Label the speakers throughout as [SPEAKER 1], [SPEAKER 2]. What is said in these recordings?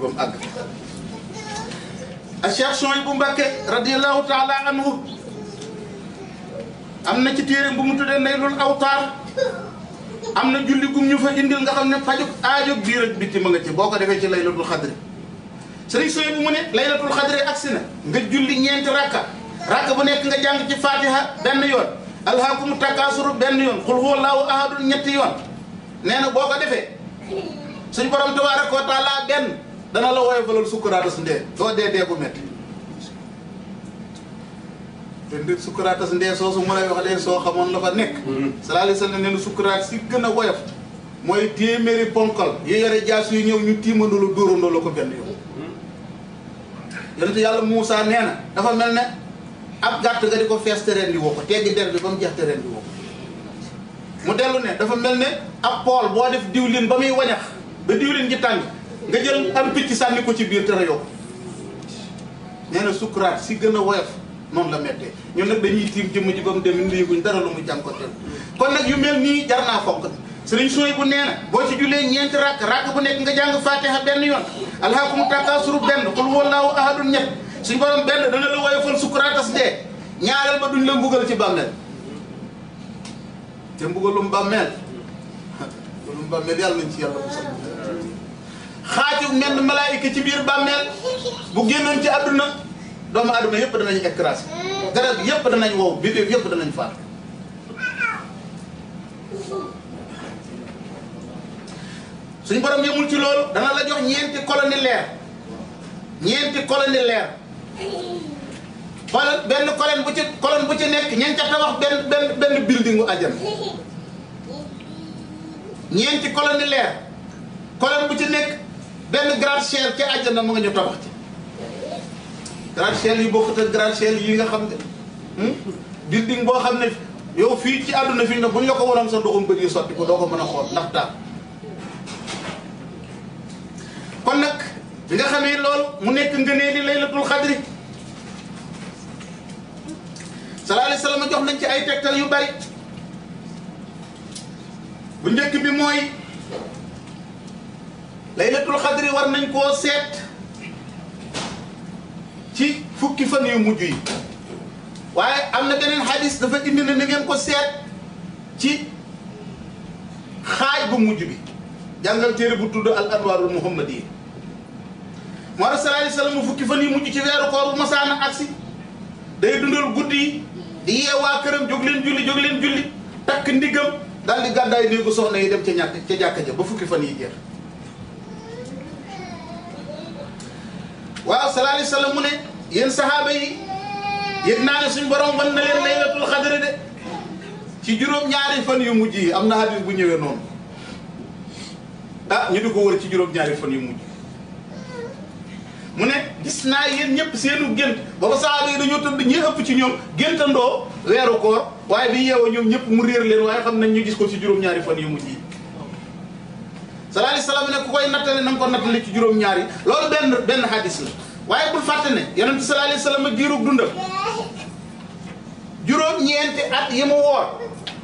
[SPEAKER 1] ba mu àgg. ak Cheikh Souhaïbou Mbacké radiyallahu taala anhu am na ci téere bu mu tuddee Naylul Awtaar am na julli gum ñu fa indil nga xam ne faju aajo biir ak bitti ma nga ci boo ko defee ci laylatul xadri. Sëriñ Souhaïbou mu ne laylatul xadri agsi na nga julli ñeenti rakka bu nekk nga jàng ci fatiha benn yoon alhaakumu takaasuru benn yoon qul huwallaahu ahadun ñetti yoon nee na boo ko defee suñ borom tabaaraka wa taala benn dana la woyofalal sukkuraatas ndee doo dee bu métti te nit sukkuraatas ndee soosu mu lay wax de soo xamoon la fa nekk sallallahu alayhi wa sallam nee na sukkuraat si gën a woyof mooy téeméeri ponkal yi yore jaas yu ñëw ñu tiimandoo la dóorandoo la ko benn yoon yonent yàlla Muusaa nee na dafa mel ne ab gàtt nga di ko fees te ren di woo ko teggi der bi ba mu jeex te ren di woo ko mu dellu ne dafa mel ne ab pool boo def diwlin ba muy wañax ba diwlin ji tàng nga jël am picc sànni ko ci biir te reyoo ko nee na sukkuraat si gën a woyof noonu la mettee ñun nag dañuy tiim jëmm ji ba mu dem ndiyiguñ dara lu mu jànkonteel kon nag yu mel nii jar naa fonk Sëriñ Souhaïbou nee na boo ci jullee ñeenti rakk bu nekk nga jàng fatiha benn yoon alhaakumu takaasuru benn qul huwallaahu ahadun ñett suñ borom benn dana la woyofal sukkuraatas dee ñaareel ba duñ la mbugal ci bàmmeel te mbugalum bàmmeel yàlla nañ ci yàlla musal xaaju menn malaayika ci biir bàmmeel bu génnoon ci àdduna doomu àdduna yëpp danañ écrasé garab yëpp danañ wow bidéew yëpp danañ faat suñ borom yemul ci loolu dana la jox ñeenti colonne leer xoolal benn colonne bu ci nekk ñeent ca tabax benn building bu àjjana ñeenti colonne leer colonne bu ci nekk benn gratte-ciel ca àjjana mu nga ñu tabax ci gratte-ciel yi bokkut ak gratte-ciel yi nga xam ne building boo xam ne yow fii ci àdduna fii na bu ñu la ko waroon sa ndoxum bët yi sotti ko doo ko mën a xool ndax daal kon nag bi nga xamee loolu mu nekk ngënee li laylatul xadri sallallahu alayhi wa sallam jox nañ ci ay tegtal yu bari bu njëkk bi mooy laylatul xadri war nañ koo seet ci fukki fan yu mujj yi waaye am na beneen hadis dafa indi na ngeen ko seet ci xaaj bu mujj bi jàngal téere bu tudd al anwarul muhammadi moo tax sallallahu alayhi wa sallam fukki fan yu mujj ci weeru koor bu masaana aksi day dundal guddi yi di yeewaa këram jóg leen julli takk ndiggam daal di gàddaay néegu soxna yi dem ca jàkka ja ba fukki fan yi jeex waaw sallallahu alayhi wa sallam mu ne yéen sahaaba yi yëg naa ne suñ borom wan na leen laylatul xadri de ci juróom-ñaari fan yu mujj yi am na hadis bu ñëwee noonu ñu di ko wër ci juróom-ñaari fan yu mujj mu ne gis naa yéen ñëpp seenu gént booba sahaaba yi dañoo tëdd ñi ëpp ci ñoom géntandoo weeru koor waaye bi yeewoo ñoom ñëpp mu réer leen waaye xam nañ ñu gis ko ci juróom-ñaari fan yu mujj yi sallallahu alayhi wa sallam ne ku koy nattale na nga ko nattale ci juróom-ñaari loolu benn hadis la waaye bul fàtte ne yonent sallallahu alayhi wa sallam giirug dundam juróom-ñeenti at yi mu woor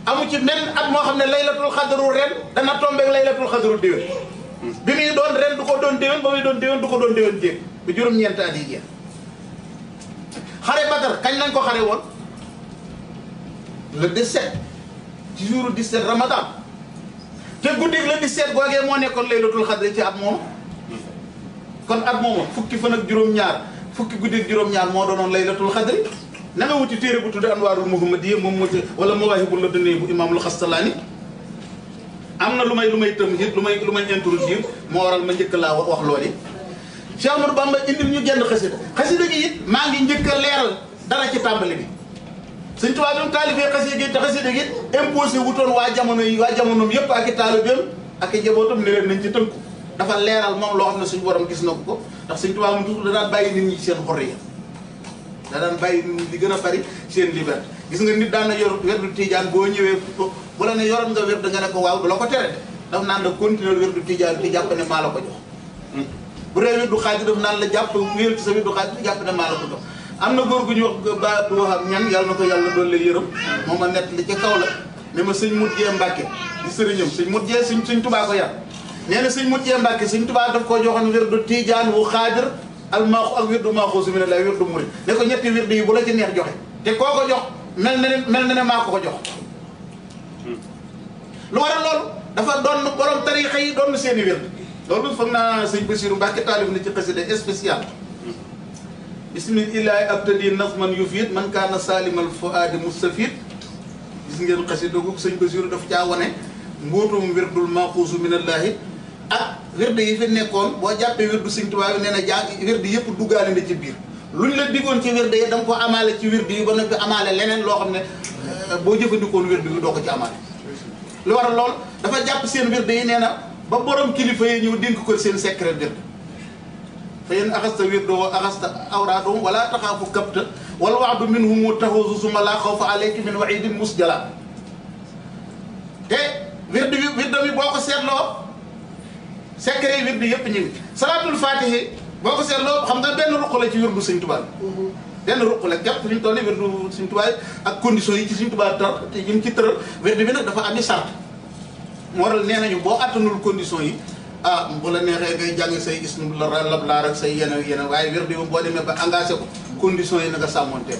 [SPEAKER 1] amu ci benn at moo xam ne laylatul xadru ren dana tombeeg laylatul xadru déwén bi muy doon ren du ko doon déwén ba muy doon déwén du ko doon déwén jéeg ba juróom-ñeenti at yi jeex xare Badar kañ lañ ko xare woon le 17 ci jour 17 Ramadan te guddi le 17 googee moo nekkoon laylatul xadri ci at moomu kon at moomu fukki fan ak juróom-ñaar fukki guddi ak juróom-ñaar moo doonoon laylatul xadri na nga wuti téere bu tudd anwaarul muhammadiyya moom moo ci wala mawaahibul ladunniya bu imaamul xastalaani am na lu may tëm it lu may introduire moo waral ma njëkk laa wax loolu Cheikh Ahmadou Bamba indil ñu genn xasida gi it maa ngi njëkk a leeral dara ci tàmbali bi Sëñ Tuubaa bi mu taalifee xasida gi imposé wutoon waa jamonoom yëpp ak i taalibeem ak i njabootam ne leen nañ ci tënku dafa leeral moom loo xam ne suñu borom gis na ko ndax Sëñ Tuubaa mu tudd da daan bàyyi nit ñi seen xorriya da daan bàyyi nit ñi li gën a bari seen liberté gis nga nit daan na yor werdu tijaan boo ñëwee bu la ne yoroon nga werd nga ne ko waaw du la ko tere de daf naan la continuer werdu tijaan di jàpp ne maa la ko jox bu dee werdu xaadir daf naan la jàpp wéer ci sa werdu xaadir di jàpp ne maa la ko jox am na góor gu ñu wax ba du wax ak ñan yàlla na ko yàlla doon leen yërëm moom ma nett li ca kaw la ne ma sëñ Mut Jee Mbàkke di sëriñam sëñ Mut Jee sëñ Tubaa ko yar nee na sëñ Mutiye Mbàkke sëñ Tuubaa daf koo joxoon wirdu Tijaan wu Xaadir almaaxu ak wirdu Maaxuus min Allah wirdu Murid ne ko ñetti wirdu yi bu la ci neex joxe te koo ko jox mel na ne maa ko jox. lu waral loolu dafa doon borom tariixa yi doon seeni wird loolu foog naa sëñ Basiru Mbàkke taalif na ci xasida spécial bismillahi abtadi nazman yufiid man kaana salimal fuaadi mustafid gis ngeen xasida gu sëñ Basiru daf caa wane mbootum wirdul maaxuusu minallahi ak wird yi fi nekkoon boo jàppee wirdu sëñ Tuubaa bi nee na jàng wird yëpp duggaale na ci biir luñ la diggoon ci wird yi da nga ko amaale ci wird yi ba noppi amaale leneen loo xam ne boo jëfandikoon wird bi doo ko ci amaale lu waral lool dafa jàpp seen wird yi nee na ba borom kilifa yi ñëw dénk ko seen secret wird fa yéen axasta wirdo wa axasta awraadum wala taxaafu kapta wala waxdu minhumu taxusu suma laa xawfa alayki min waidin musjala te wird bi boo ko seetloo secret yi wird yëpp ñu ngi salaatul faatihi boo ko seetloo xam nga benn ruq la ci wirdu Sëñ Tuubaa benn ruq la képp fi ñu toll nii wirdu Sëñ Tuubaa ak conditions yi ci Sëñ Tuubaa tar te ñu ci tëral wird bi nag dafa ami sart moo waral nee nañu boo attanul conditions yi bu la neexee ngay jàng say ismu la lab laar ak say yeneen waaye wird bi moom boo demee ba engagé ko conditions yi na nga sàmmoonte